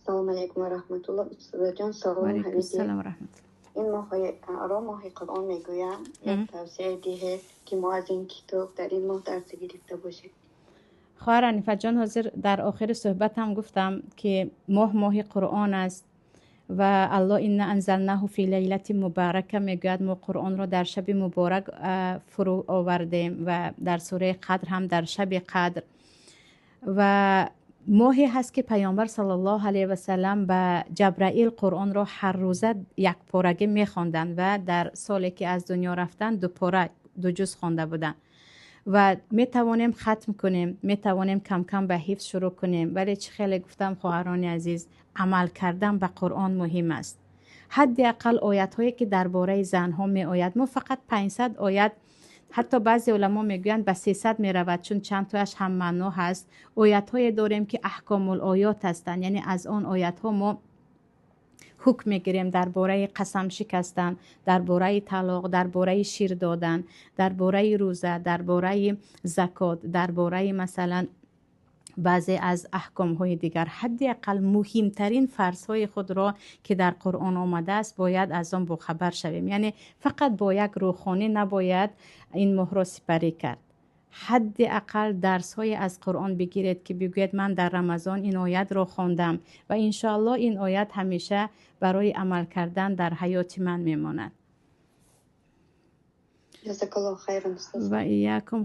Салом алейкум ва раҳматуллоҳ, устодоҷон. Саволам алейкум ҳамин салом ва раҳматуллоҳ. Ин моҳро моҳи Қуръон мегӯянд, як тавсия диҳед, ки мо аз ин китоб дар ин моҳ дарс гирифта бошем. Хоҳар Ҳанифаҷон, ҳозир дар охири суҳбатам гуфтам, ки моҳ моҳи Қуръон аст ва Аллоҳ «إنا أنزلناه في ليلة مباركة» мегӯяд. Мо Қуръонро дар шаби муборак фурӯ овардем ва дар сураи Қадр ҳам дар шаби Қадр. Ва моҳе ҳаст, ки Паёмбар саллаллоҳу алайҳи васалам ба Ҷабраил Қуръонро ҳаррӯза якпорагӣ мехонданд ва дар соле, ки аз дунё рафтанд, дупора, ду ҷуз хонда буданд. Ва метавонем хатм кунем, метавонем камкам ба ҳифз шурӯъ кунем, вале чӣ хеле гуфтам, хоҳарони азиз, амал кардан ба Қуръон муҳим аст. Ҳадди ақал оятҳое, ки дар бораи занҳо меояд, мо фақат 500 оят, ҳатто баъзе уламо мегӯянд, ба 300 меравад, чун чанд тояш ҳаммаъно ҳаст, оятҳое дорем, ки аҳкомул оёт ҳастанд, яъне аз он оятҳо мо ҳукм мегирем дар бораи қасам шикастан, дар бораи талоқ, дар бораи шир додан, дар бораи рӯза, дар бораи закот, дар бораи, масалан, баъзе аз аҳкомҳои дигар. Ҳадди ақал муҳимтарин фарзҳои худро, ки дар Қуръон омадааст, бояд аз он бохабар шавем. Яъне фақат бо як рӯхонӣ набояд ин моҳро сипарӣ кард. Ҳадди ақал дарсҳое аз Қуръон бигиред, ки бигӯед: «Ман дар Рамазон ин оятро хондам ва иншоаллоҳ ин оят ҳамеша барои амал кардан дар ҳаёти ман мемонад». Ҷазакаллоҳу хайран, устод. Ва иякум.